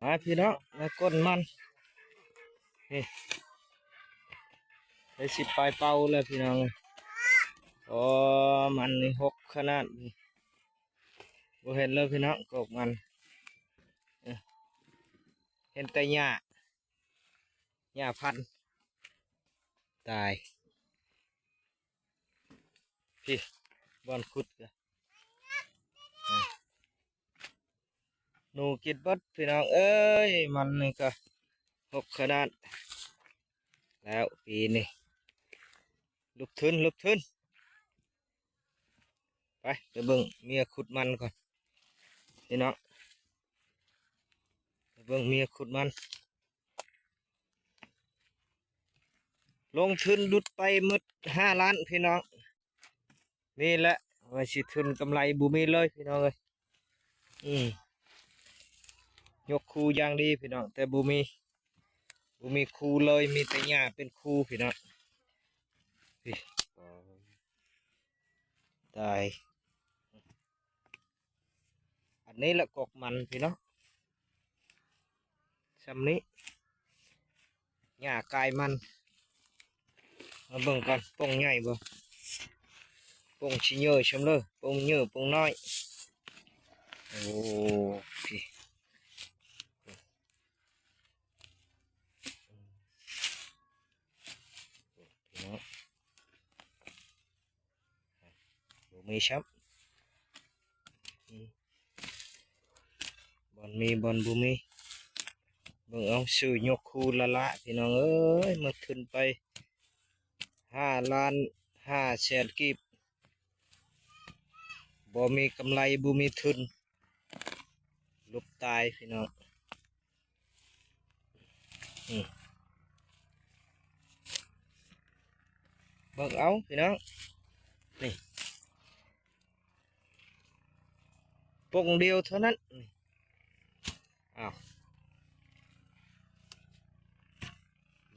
ມາພີ່ນ້ອງ ມາກົ້ນມັນ ນີ້ ໄດ້ສິບປາຍເປົາແລ້ວພີ່ນ້ອງເອີຍ. ໂອ້ ມັນນີ້ຫົກຂະໜາດ ບໍ່ເຫັນເລີຍພີ່ນ້ອງ ກອກມັນ ເອີ ເຫັນແຕ່ຫຍ້າ ຫຍ້າພັນ ຕາຍ ພີ້ ບ່ອນຂຸດກະ ອາ ໜູກິນເບິດພີ່ນ້ອງເອີຍ. ມັນນີ້ກະຫົກຂະໜາດແລ້ວປີນີ້. ລຸກທຶນ ລຸກທຶນ ໄປ ໄປເບິ່ງເມຍຂຸດມັນກ່ອນພີ່ນ້ອງ ໄປເບິ່ງເມຍຂຸດມັນ. ລົງທຶນຫຼຸດໄປໝົດຫ້າລ້ານພີ່ນ້ອງ. ນີ້ແຫຼະ ວ່າຊິທຶນກຳໄລບໍ່ມີເລີຍພີ່ນ້ອງເອີຍ. ອືມ ຍົກຄູຢ່າງດີພີ່ນ້ອງ ແຕ່ບໍ່ມີ ບໍ່ມີຄູເລີຍ ມີແຕ່ຫຍ້າເປັນຄູພີ່ນ້ອງ. ພີ້ ຕາຍ. ອັນນີ້ລະກອກມັນພີ່ນ້ອງ ຊ່ຳນີ້ ຫຍ້າກາຍມັນ. ມາເບິ່ງກ່ອນ ປົ່ງໃຫຍ່ບໍ່ ປົ່ງຊິເຍີຊ່ຳເລີ ປົ່ງເຍີ ປົ່ງນ້ອຍ. ໂອ້ ພີ້ ພີ່ນ້ອງ ບໍ່ມີຊ້ຳ ອືມ ບ່ອນມີ ບ່ອນບໍ່ມີ. ເບິ່ງເອົາ ຊື້ຍົກຄູລະລະພີ່ນ້ອງເອີຍ ໝົດທຶນໄປຫ້າລ້ານຫ້າແສນກີບ ບໍ່ມີກຳໄລ ບໍ່ມີທຶນ ຫຼຸບຕາຍພີ່ນ້ອງ. ອືມ ເບິ່ງເອົາພີ່ນ້ອງ ນີ້ ປົ່ງດຽວເທົ່ານັ້ນ. ອ້າວ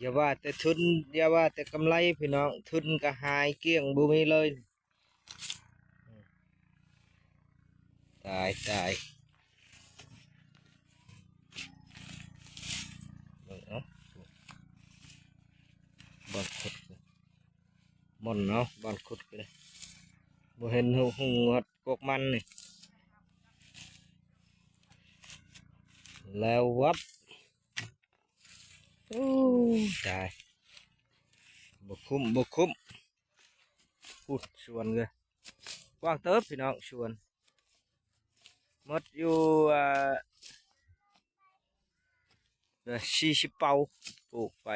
ຢ່າວ່າແຕ່ທຶນ ຢ່າວ່າແຕ່ກຳໄລພີ່ນ້ອງ ທຶນກະຫາຍກ້ຽງ ບໍ່ມີເລີຍ. ຕາຍ ຕາຍ ເບິ່ງເອົາ ບ່ອນຂຸດ ບ່ອນເອົາ ບ່ອນຂຸດກະໄດ້ ບໍ່ເຫັນຫຸ່ງຮອດກອກມັນນີ້ ແລ້ວວັບ. ໂອ້ ຕາຍ ບໍ່ຄຸ້ມ ບໍ່ຄຸ້ມ. ພຸ້ນສວນເລີຍ ກວ້າງເຕີບພີ່ນ້ອງ ສວນ ໝົດຢູ່ ອ່າ ສີ່ສິບເປົາ ປູກໄປ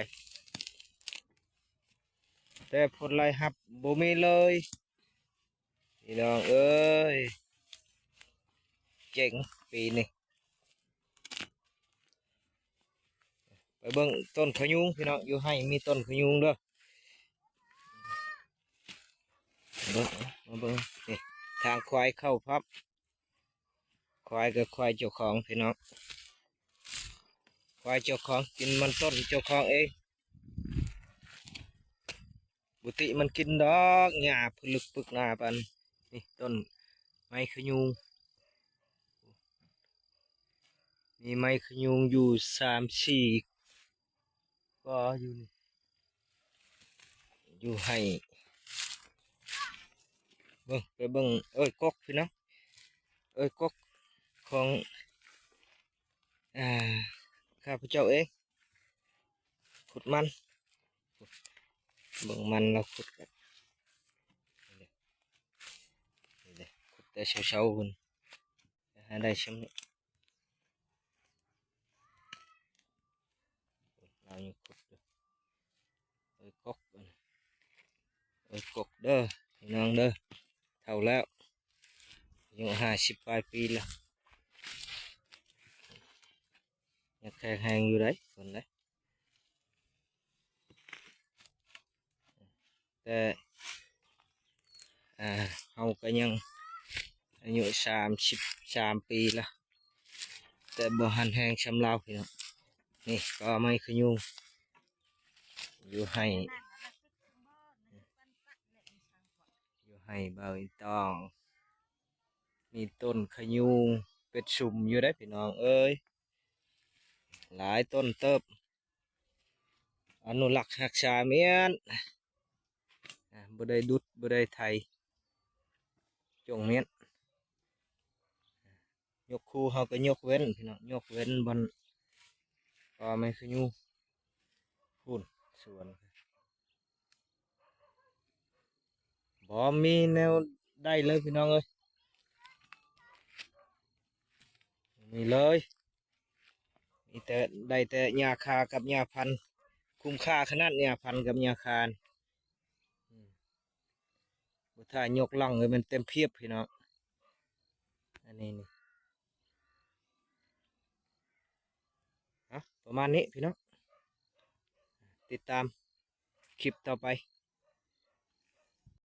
ແຕ່ຜົນລາຍຮັບບໍ່ມີເລີຍ ພີ່ນ້ອງເອີຍ ເຈັງປີນີ້. ໄປເບິ່ງຕົ້ນຂະຍຸງພີ່ນ້ອງ ຢູ່ໄຮ່ມີຕົ້ນຂະຍຸງເດີ ເບິ່ງ ມາເບິ່ງ ນີ້ ທາງຄວາຍເຂົ້າພັບ ຄວາຍກະຄວາຍເຈົ້າຂອງພີ່ນ້ອງ ຄວາຍເຈົ້າຂອງ ກິນມັນຕົ້ນເຈົ້າຂອງເອງ. ບໍ່ຕິມັນກິນດອກ ຫຍ້າຜຶກປຶກໜ້າປານນີ້. ຕົ້ນໄມ້ຂະຍຸງ ມີໄມ້ຂະຍຸງຢູ່ສາມສີ່ກໍຢູ່ນີ້ ຢູ່ໄຮ່ ເບິ່ງ ໄປເບິ່ງເອີຍກົກພີ່ນ້ອງ ເອີຍກົກຂອງ ອ່າ ຂ້າພະເຈົ້າເອງ ຂຸດມັນ ເບິ່ງມັນລາວຂຸດ ນີ້ເດ້ ນີ້ເດ້ ຂຸດແຕ່ເຊົ້າໆພຸ້ນ ຫາໄດ້ຊ່ຳນີ້ ລາວຍັງຂຸດຢູ່. ເອີຍກົກ ເອີຍກົກເດີ ພີ່ນ້ອງເດີ ເຖົ້າແລ້ວ ອາຍຸຫ້າສິບປາຍປີແລ້ວ ຍັງແຂງແຮງຢູ່ໃດ໋ ຄົນໃດ໋ ແຕ່ ອ່າ ເຮົາກະຍັງອາຍຸສາມສິບສາມປີລະ ແຕ່ບໍ່ຫັນແຮງຊ່ຳລາວພີ່ນ້ອງ. ນີ້ກໍໄມ້ຂະຍຸງ ຢູ່ໄຮ່ ຢູ່ໄຮ່ບ່າວອີຕອງ ມີຕົ້ນຂະຍຸງເປັນຊຸມຢູ່ໃດ໋ພີ່ນ້ອງເອີຍ. ຫຼາຍຕົ້ນເຕີບ ອະນຸລັກຮັກສາແມ່ນ ອາ ບໍ່ໄດ້ດຸດ ບໍ່ໄດ້ໄຖ ຈົ່ງແມ່ນ ຍົກຄູ່ເຮົາກໍຍົກເວັ້ນພີ່ນ້ອງ ຍົກເວັ້ນບ່ອນປ່າໄມ້ຂະຫຍູ່ພຸ້ນ ສວນ ບໍ່ມີແນວໃດເລີຍພີ່ນ້ອງເອີຍ ບໍ່ມີເລີຍ ມີແຕ່ ໄດ້ແຕ່ຫຍ້າຄາກັບຫຍ້າພັນ ຄຸ້ມຄ່າຂະໜາດຫຍ້າພັນກັບຫຍ້າຄາ ອືມ ບໍ່ຖ້າຍົກຫຼັງເລີຍ ແມ່ນເຕັມພຽບພີ່ນ້ອງ ອັນນີ້ນີ້ ເອົາ ປະມານນີ້ພີ່ນ້ອງ ຕິດຕາມຄລິບຕໍ່ໄປ.